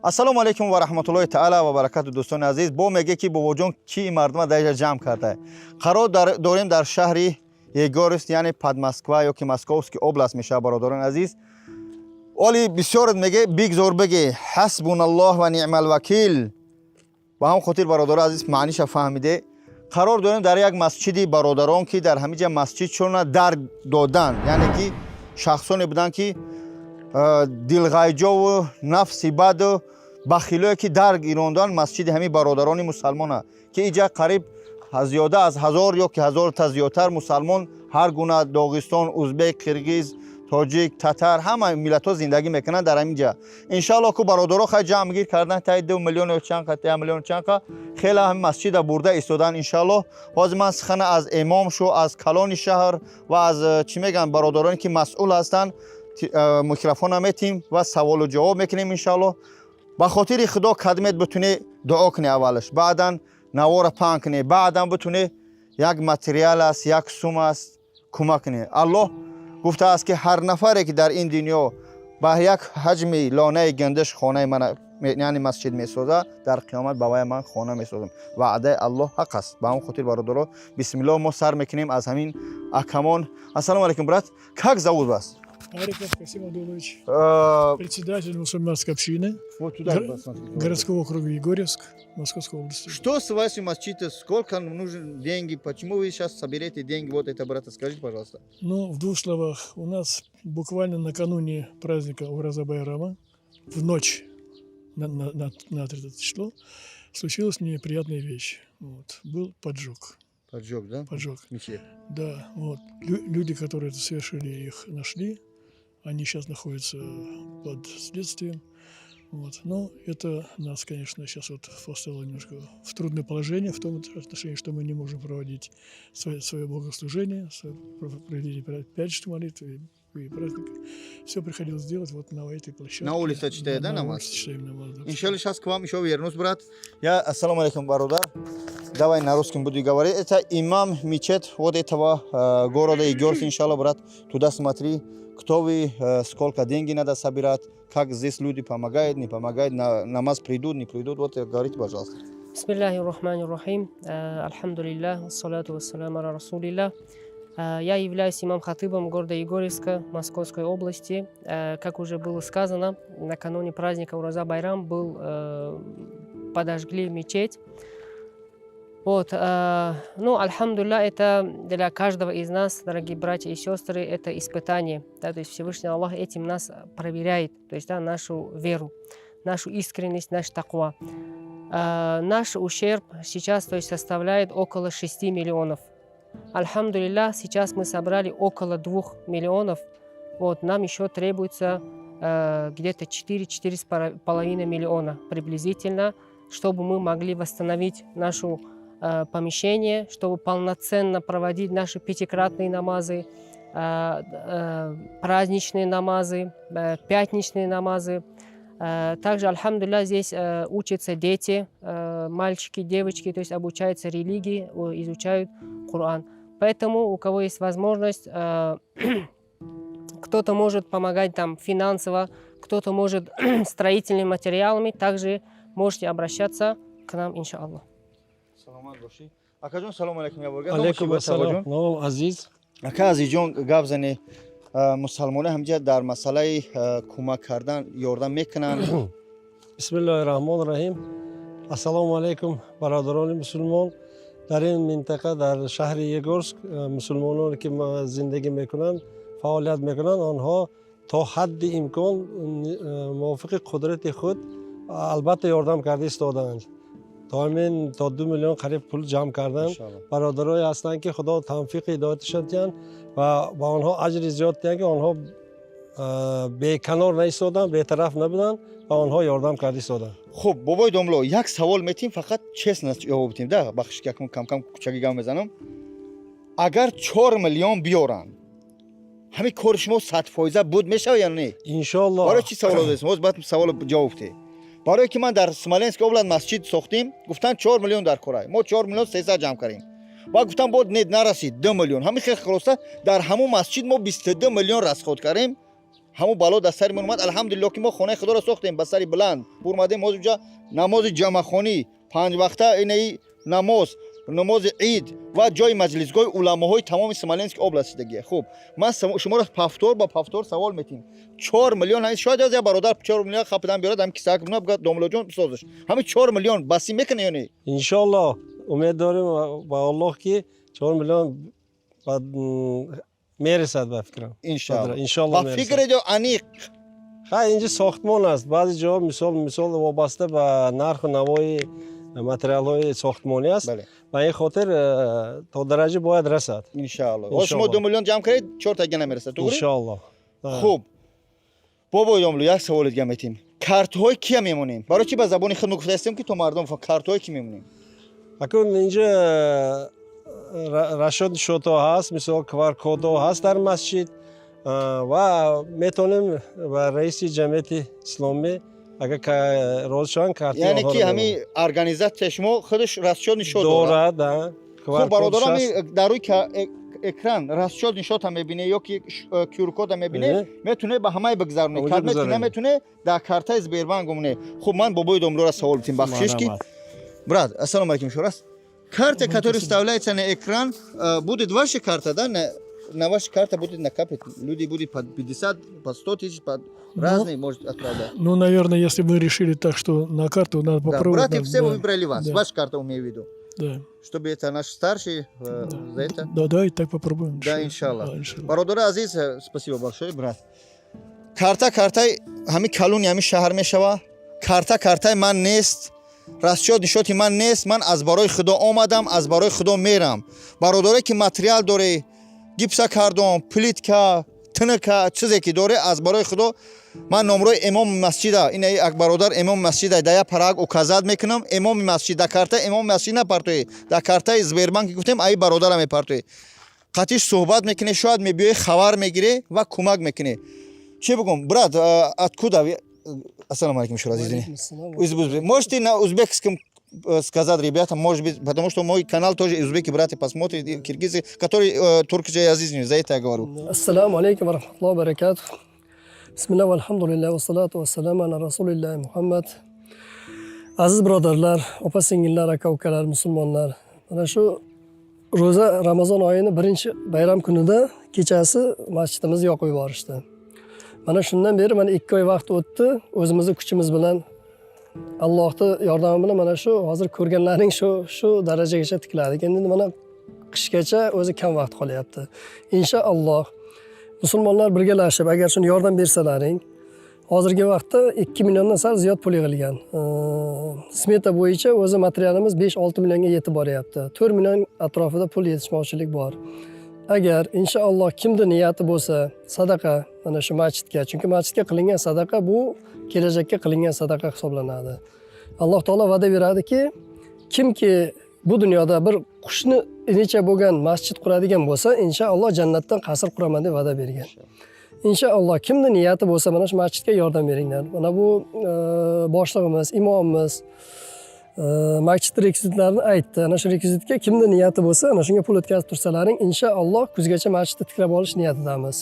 Ассалому алайкум ва раҳматуллоҳи таала ва баракату. Дӯстони азиз, бо меге, ки бобоҷон, ки ин мардума дар инҷа ҷамъ карда. Қарор дорем дар шаҳри Егорьевск, яъне Подмосква ё ки Московский область мешавад. Бародарони азиз, оли бисёр меге, бигзор беге, ҳасбуналлоҳ ва ниъмал вакил. Ба ҳам хотир, бародари азиз, маъниша фаҳмиде. Қарор дорем дар як масҷиди бародарон, ки дар ҳамиҷа масҷидшона дар додан, яъне ки шахсоне буданд, ки дилғайҷову нафси баду бахилое, ки дар гирондан масҷиди ҳамин бародарони мусалмона, ки иҷа қариб зиёда аз 1000 ё ки 1000 та зиёдтар мусалмон, ҳар гуна Доғистон, узбек, қирғиз, тоҷик, татар, ҳама миллатҳо зиндагӣ мекунанд дар ҳамин ҷа. Иншалло, ку бародаро хай ҷамъгир кардан, таи 2 миллион ё чанд қа, 1 миллион чанд қа, хеле ҳамин масҷида бурда истодан. Иншалло, ҳозир ман сухана аз имом шу, аз калони шаҳр ва аз чӣ мегӯянд, бародароне, ки масъул ҳастанд, микрофона метим ва саволу ҷавоб мекунем. Иншалло, ба хотири Худо, кадмет бутуне дуо куне аввалаш, баъдан навора паҳн куне, баъдан бутуне як материал аст, як сум аст, кӯмак куне. Аллоҳ гуфтааст, ки ҳар нафаре, ки дар ин дунё ба як ҳаҷми лонаи гандаш хонаи мана, яъне масҷид месозад, дар қиёмат ба вай ман хона месозам. Ваъдаи Аллоҳ ҳақ аст. Ба ҳамон хотир, бародаро, бисмиллоҳ, мо сар мекунем аз ҳамин акамон. Ассалому алайкум, брат, как зовут вас? Ариков Касим Абдуллович, председатель мусульманской общины Вот туда посмотрите. Городского округа Егорьевск Московской области. Что с вашим масджидом? Сколько нужно деньги? Почему вы сейчас соберете деньги? Вот это, брата, скажите, пожалуйста. Ну, в двух словах, у нас буквально накануне праздника Ураза Байрама, в ночь на 30 число, случилась неприятная вещь. Вот. Был поджог. Поджог, да? Поджог. Мечеть. Да, вот. Люди, которые это совершили, их нашли. Они сейчас находятся под следствием. Вот. Но это нас, конечно, сейчас вот поставило немножко в трудное положение в том отношении, что мы не можем проводить свое богослужение, свое проведение пятничной молитвы и праздника. Все приходилось делать вот на этой площадке. На улице читает, да, На намаз? Улице читаем намаз, да. Иншаллах, сейчас к вам еще вернусь, брат. Я, ассаламу алейкум, бародар. Давай на русском буду говорить. Это имам мечеть вот этого города Егорьевск, иншаллах, брат. Туда смотри, кто вы, сколько деньги надо собирать, как здесь люди помогают, не помогают, на намаз придут, не придут. Вот говорите, пожалуйста. Бисмиллахи рахмани рахим. Альхамдулиллах, ассалату вассаляму аля расулиллах. Я являюсь имам-хатыбом города Егорьевска Московской области. Как уже было сказано, накануне праздника Ураза Байрам был, подожгли мечеть. Вот, ну, альхамдулилля, это для каждого из нас, дорогие братья и сестры, это испытание. Да, то есть Всевышний Аллах этим нас проверяет, то есть, да, нашу веру, нашу искренность, наш таква. Наш ущерб сейчас, то есть, составляет около 6 миллионов. Альхамдулилля, сейчас мы собрали около 2 миллионов. Вот, нам еще требуется где-то 4-4,5 миллиона приблизительно, чтобы мы могли восстановить нашу помещение, чтобы полноценно проводить наши пятикратные намазы, праздничные намазы, пятничные намазы. Также, альхамдулилля, здесь учатся дети, мальчики, девочки, то есть обучаются религии, изучают Коран. Поэтому у кого есть возможность, кто-то может помогать там финансово, кто-то может строительными материалами, также можете обращаться к нам, иншаллах. Саломат бошӣ. Акаҷон, салому алайкум. Алейкум ассалом. Номам Азиз. Ака Азизҷон, гап зане. Мусалмоне ҳамҷа дар масъалаи кӯмак кардан ёрдам мекунанд? Бисмиллоҳи раҳмони раҳим. Ассалому алайкум, бародарони мусулмон. Дар ин минтақа, дар шаҳри Егорск, мусулмононе ки зиндагӣ мекунанд, фаъолият мекунанд, онҳо то ҳадди имкон мувофиқи қудрати худ албатта ёрдам карда истодаанд. То ҳамин то 2 миллион қариб пул ҷамъ карданд. Иншаллоҳ. Бародарое ҳастанд, ки Худо тавфиқи ҳидояташон диҳанд ва ба онҳо аҷри зиёд диҳанд, ки онҳо беканор наистоданд, бетараф набуданд ва онҳо ёрдам карда истоданд. Хуб, бобои домло, як савол метим, фақат честно ҷавоб битем, да. Бахшиш, ки якум камкам кучаги гап мезанам. Агар 4 миллион биёранд, ҳамин кори шумо 100% буд мешавад ё не? Иншоаллоҳ. Барои чӣ савол додем? Ҳоз баъд саволо ҷавоб те. Барое ки ман дар Смоленский область масҷид сохтем, гуфтанд, 4 миллион дар корай, мо 4 миллион 300 ҷамъ кардем. Баъд гуфтам, бод не, нарасид, 2 миллион. Ҳамин хел хулоса, дар ҳамун масҷид мо 22 миллион расход кардем. Ҳамун бало дар сари мон омад. Алҳамдулилло, ки мо хонаи худоро сохтем, ба сари баланд бурмадем. Ҳозир ҷа намози ҷамъахонӣ панҷ вақта, инаи намоз, намози ид ва ҷои маҷлисгоҳи уламоҳои тамоми Смоленский области дагия. Хуб, ман шуморо повтор ба повтор савол метиҳем: 4 миллион ҳамин, шояд аз як бародар 4 миллион хапидан биёрад, ҳамин кисак бигӯяд: «Домлоҷон, бисозаш». Ҳамин 4 миллион басӣ мекунад ё не? Иншоалло, умед дорем ба Аллоҳ, ки 4 миллион мерасад, ба фикрам. Иншоалло. Иншоалло. Ба мерасад. Фикре ё аниқ? Ха, инҷа сохтмон аст. Баъзе ҷо, мисол, вобаста ба нарху навои материалҳои сохтмонӣ аст. Ба ин хотир то дараҷа бояд расад. Иншоалло. Ҳозир шумо Иншоалло. 2 миллион ҷамъ кардед, чортага намерасад, туғри? Иншоалло. Хуб, бобои домло, як саволи дига метиҳем: картҳои кия мемонем? Барои чи ба забони худ гуфта ҳастем, ки то мардум картҳои ки мемонем? Акун инҷа расчётный счётҳо ҳаст, мисол, QR-кодҳо ҳаст дар масҷид ва метавонем ба раиси ҷамъияти исломӣ, агар розӣ шаванд, карти Яъне онҳоро ки ҳамин мемонем. Организатсия шумо худаш расчётный счёт дорад? Дорад, а. Хуб, бародарон, QR-кодш ҳаст. Дар рӯи экран расчётный счёта мебине ё ки QR-кода мебине, метуне ба ҳамаи бигзароне. Онҷо Карт метуне, гузаронем. Метуне дар картаи Сбербанк умне. Хуб, ман бобои домлора савол битим, бахшиш ки. Марҳамат. Брат, ассалому алейкум еще раз. Карта, которая вставляется на экран, будет ваша карта, да? На ваша карта будет накапать. Люди будут по 50, по 100 тысяч, по Ну, разные может отправлять. Ну, наверное, если мы решили так, что на карту надо Да, попробовать. братья надо, все да, выбрали вас. Да. Ваша карта, имею в виду. Да. Чтобы это наш старший за это. Да, и так попробуем. Да, иншаллах. Да, иншаллах. Бародари азиз, спасибо большое, брат. Карта картаи ҳами калони ҳами шаҳр мешава. Карта картаи ман нест. Расчётный счёти ман нест. Ман аз барои Худо омадам, аз барои Худо мерам. Бародаре ки материал доре, гипсокартон, плитка, тнка, чизе ки доре, аз барои Худо ман номрои имоми масҷида, ин як бародар имоми масҷида, да як парак указать мекунам. Имоми масҷид, да картаи имоми масҷид напартоӣ, да картаи Сбербанк ки гуфтем, аи бародара мепартоӣ. Қатиш суҳбат мекунӣ, шояд мебиёӣ, хабар мегирӣ ва кӯмак мекунӣ. Чӣ бигӯм, брат, откуда? Ассалому алейкум еще раз, извини. Можете на узбекском сказать ребятам, может быть, потому что мой канал тоже узбеки братья посмотрят, и киргизы, которые туркоязычные, за это я говорю. Assalomu alaykum va rahmatullohi va barakatuh. Bismillah, valhamdulillah, va salatu va salamu ala rasulilloh Muhammad. Aziz birodarlar, opa singillar, aka ukalar, musulmonlar. Mana shu ro'za Ramazon oyini birinchi bayram kunida kechasi masjidimizni yoqib yuborishdi. Mana shundan beri mana 2 oy vaqt o'tdi. O'zimizni kuchimiz bilan, Allohning yordami bilan mana shu hozir ko'rganlaring shu darajagacha tikladik. Endi mana qishgacha o'zi kam vaqt qolyapti. Inshaalloh, musulmonlar birgalashib agar shuni yordam bersalaring, hozirgi vaqtda 2 milliondan sal ziyod pul yig'ilgan. Smeta bo'yicha o'zi materialimiz 5-6 millionga yetib boryapti. 4 million atrofida pul yetishmovchilik bor. Agar inshaalloh kimni niyati bo'lsa, sadaqa mana shu masjidga, chunki masjidga qilingan sadaqa bu kelajakka qilingan sadaqa hisoblanadi. Alloh taolo va'da beradiki, kimki bu dunyoda bir qushni inicha bo'lgan masjid quradigan bo'lsa, inshaalloh jannatdan qasr quraman deb va'da bergan. Inshaalloh kimni niyati bo'lsa, mana shu masjidga yordam beringlar. Mana bu boshlig'imiz, imomimiz masjid rekvizitlarini aytdi. Ana shu rekvizitga kimni niyati bo'lsa, ana shunga pul o'tkazib tursalaring, inshaalloh kuzgacha masjidni tiklab olish niyatidamiz.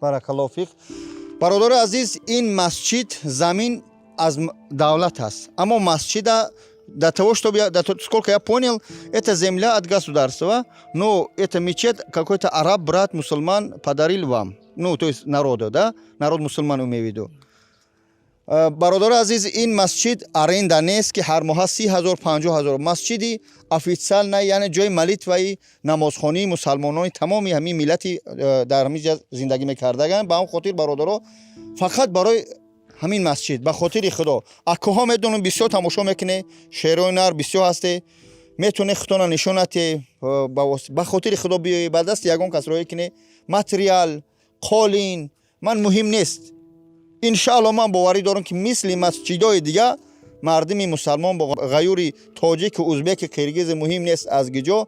Баракаллоҳу фик. Бародари азиз, ин масҷид замин аз давлат аст, аммо масҷида до того, чтобы я, сколько я понял, это земля от государства, но это мечеть какой-то араб, брат, мусульман подарил вам. Ну, то есть народу, да? Народ мусульман имею в виду. Бародари азиз, ин масҷид аренда нест, ки ҳар моҳа 30 000, 50 000. Масҷиди официально, яъне ҷои молитваи намозхонии мусалмонони тамоми ҳамин миллати дар ҳамин ҷа зиндагӣ мекардаган. Ба ҳам хотир, бародаро, фақат барои ҳамин масҷид, ба хотири Худо, акоҳо, медонам, бисёр тамошо мекунед, шерои нар бисёр ҳасте, метавонед худтона нишонате, ба хотири Худо биёед, ба дасти ягон кас роҳӣ кунед, материал, қолин, ман муҳим нест. Иншаалло, ман боварӣ дорам, ки мисли масҷидои дига мардуми мусалмон бо ғаюри тоҷику узбеки, қиргизи, муҳим нест аз гиҷо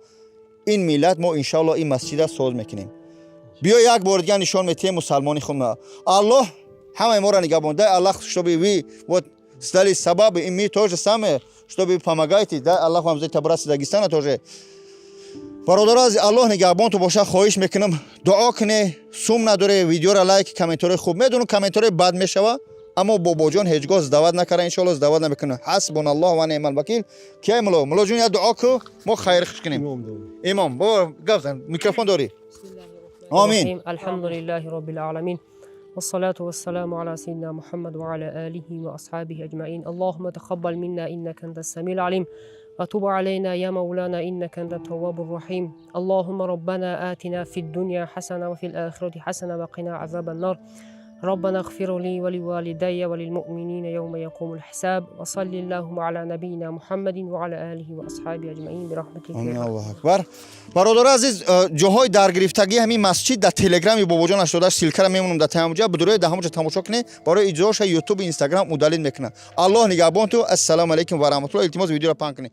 ин миллат, мо иншаалло ин масҷида соз мекунем. Биё, як бори дига нишон метиҳем мусалмони худна. Аллоҳ ҳамаи моро нигаҳбон. Дай Аллах, чтобы вы вот стали сабаб, и мы тоже самое, чтобы помогаете. Дай Аллах вам за это, братцы Дагестана тоже. Бародаро, аз Аллоҳ нигаҳбонту боша. Хоҳиш мекунам, дуо куне. Сум надоре, видеора лайк, комментари хуб. Медонам, комментари бад мешава, аммо бобоҷон ҳеҷ гоҳ сдавать накарда, иншоалло сдавать намекунад. Ҳасбуналлоҳ ва неъмал вакил. Кияй, мулло? Муллоҷон, як дуо ку, мо хайр хуш кунем. Имом, бо гап зан, микрофон дорӣ. Амин. الحمد لله رب العالمين والصلاة والسلام على سيدنا محمد وعلى آله وأصحابه أجمعين. اللهم تقبل منا إنك أنت السميع العليم وتب علينا يا مولانا إنك أنت التواب الرحيم. اللهم ربنا آتنا في الدنيا حسنة وفي الآخرة حسنة وقنا عذاب النار. ربنا اغفر لي ولوالدي وللمؤمنين يوم يقوم الحساب وصل اللهم على نبينا محمد وعلى آله وأصحابه أجمعين برحمتك يا Аллоҳу акбар. Бародари азиз, ҷоҳои даргирифтагии ҳамин масҷид дар телеграми бобоҷон 88 ссылка ра мемонам, дар ҳамҷа будурои, дар ҳамҷа тамошо кунед. Барои иҷроша Ютуб, Инстаграм удалить мекунад. Аллоҳ нигаҳбонту. Ассалому алайкум ва раҳматуллоҳ. Илтимос, видеоро паҳн кунед.